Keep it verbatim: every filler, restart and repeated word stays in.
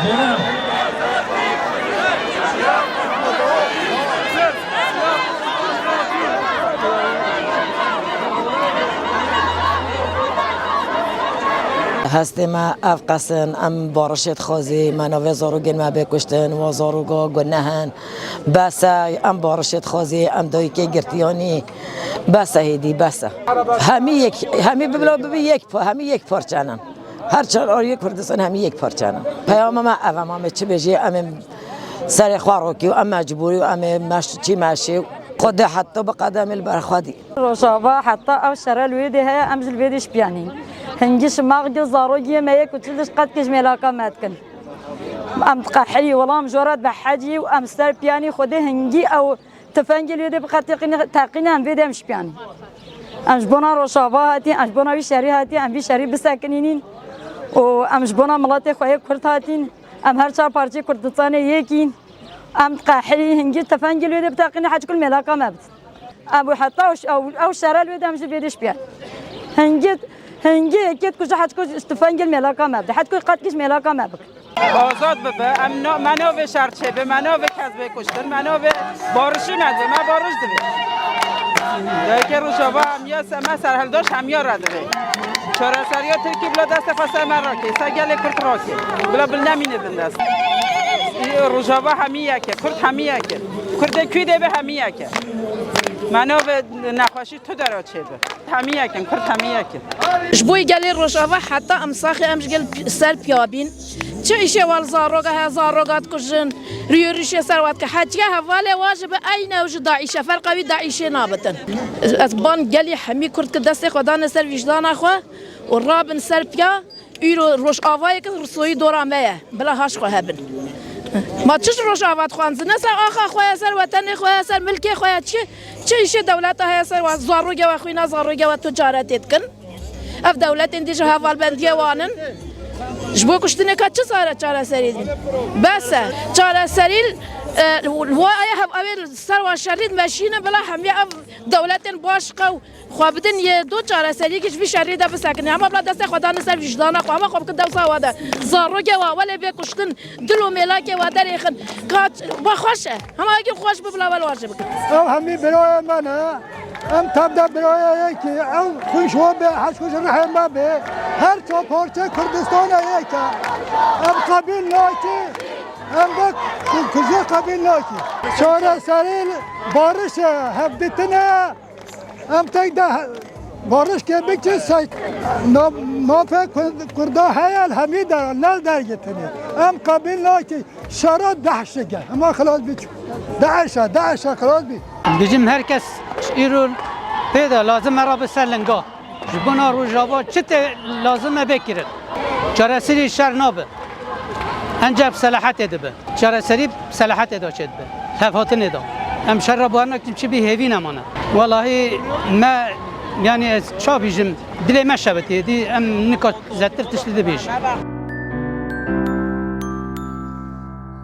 Hestê me ev qes in, em barişê dixwazî, me navê zarokên me bê kuştin, wa zaroka guneh in. Bes e, em barişê dixwazî, em dayikê girtiyanî. Bes e hêdî, bes e. Hemî yek, hemî bibla bibî yek pa-, hemî yek parçe ne. Her çar aliyê Kurdistan hemî yek parçe ne. Peyama me ev e, ma me çi bêjî, em ê serê xwe rokî û em mecbûrî û em ê meş-, çî meşê û Xwedê heta bi qedemê li ber xwe dî. Rojava heta ew şere li wê dê heye, em ji li vê dê şipiyanîn. Hingî şimax gil zarokiyê me yê ku çil diş qet kij mêlaka me dikin. Em diqehirî, wela em jora dibehecî û em ser piyanî Xwedê hingî ew tifengê li wê dê bi qet teqîne, teqîne em vê dê em şipiyanîn. Em ji bona Rojava hatîn, em ji bona wî şerî hatîn, em vî şerî bisekinînîn û em ji bona miletê xwe yê Kurd hatîn. Em her çar parçeyê Kurdistanê yekîn. Em diqehirî, hingî tifengê li wê dê biteqîne, heçkul mêlaka me bidin. Em û heta ew, ew, ew şere li wê de em ji vê dê şipiyan. Hingî, hingî yekê dikuje, heçkul tifengê li mêlaka me bide. Heçkul qet kî ji mêlaka me bik. Azad bibe, em na-, me navê şer çêbe, me navê kes bê kuştin, me navê barişî me divê, me bariş divê. Dayikê Rojava hemiya se-, me serhildaş hemiya re divê. Çareseriya Tirkî bila destê xwe ser me rakê, ser gelê Kurd rakê. Bila bil nemîne bin dest. Î, Rojava hemî yek e, Kurd hemî yek e. Kurdê kwî dê be hemî yek e. Me navê nexweşî tu dera çêbe. Hemî yek in, Kurd hemî yek in. Ji bo gelê Rojava heta em saxê em ji gel pi-, ser piya bîn. Çi îşê wal zaroga he, zaroga dikujin, rûyê rûşê ser wat ke. Hetiye hevalê wa ji bi eyne û ji DAIŞ e, ferqa wî DAIŞê nabitin. Ez ban gelî hemî Kurd ki destê xwe dane ser vîjdana xwe û rabin ser piya. Îro Rojavayê ki risoyî dora me ye. Bila haş xwe hebin. Ma çi ji Rojava dixwanzin? Ne ser axa xwe ye, ser wetenê xwe ye, ser milkê xwe ye. Çi, çi îşê dewleta heye ser wa zarogê we xwîna zarogê we tu çare tê dikin? Ev dewletên dî ji hevalbendiyê wan in. Ji bo kuştinê ka çi zare çareserî din? Bes e. Çareserî, e, wa aya hev-, ew ê ser wa şerî meşînin bila hemiya ev dewletên baş qew xwe bidin yê do çareseriyekî ji vî şerî de bisekinin. Hema bila destê xwe dane ser vîjdana xwe. Hema xwe bikin dewsa wa de. Zarokê wa welê bê kuştin, dil û mêlakê wa derêxin. Ka, wa xweş e. Hema yekî xweş bi bila wel wa jê bikin. Ew hemî birayê me ne. Em tev de birayê yekî. Ew xwîn ji we bê, heş xwe ji rihê me bê. Her çar parçe Kurdistana yek e. Em qebîl nakî. Em de ku-, kuzê qebîl nakî. Çareserî bariş e, hevdîtin e. Em tek de he-, barişkê bikin, sey-, na-, mafê Kur-, Kurda heye, el hemî de, lel dergitinê. Em qebîl nakî, şera DAIŞ e, hema xilas bî. DAIŞ e, DAIŞ e, xilas bî. Dibêjim her kes îro pê de lazim e rabe ser linga. Ji bona Rojava çi tê lazim e bê kirin. Çareserî şer nabe. Enca bi selahetê dibe. Çareserî bi selahetê de çêdibe. Hevhatinê de. Em şer re bawer nakin çi bî hêvî nemane. Welahî me, yanî ez ça bîjim, dilê me şewitî, dî em nika zêdetir tiştî dibêjin.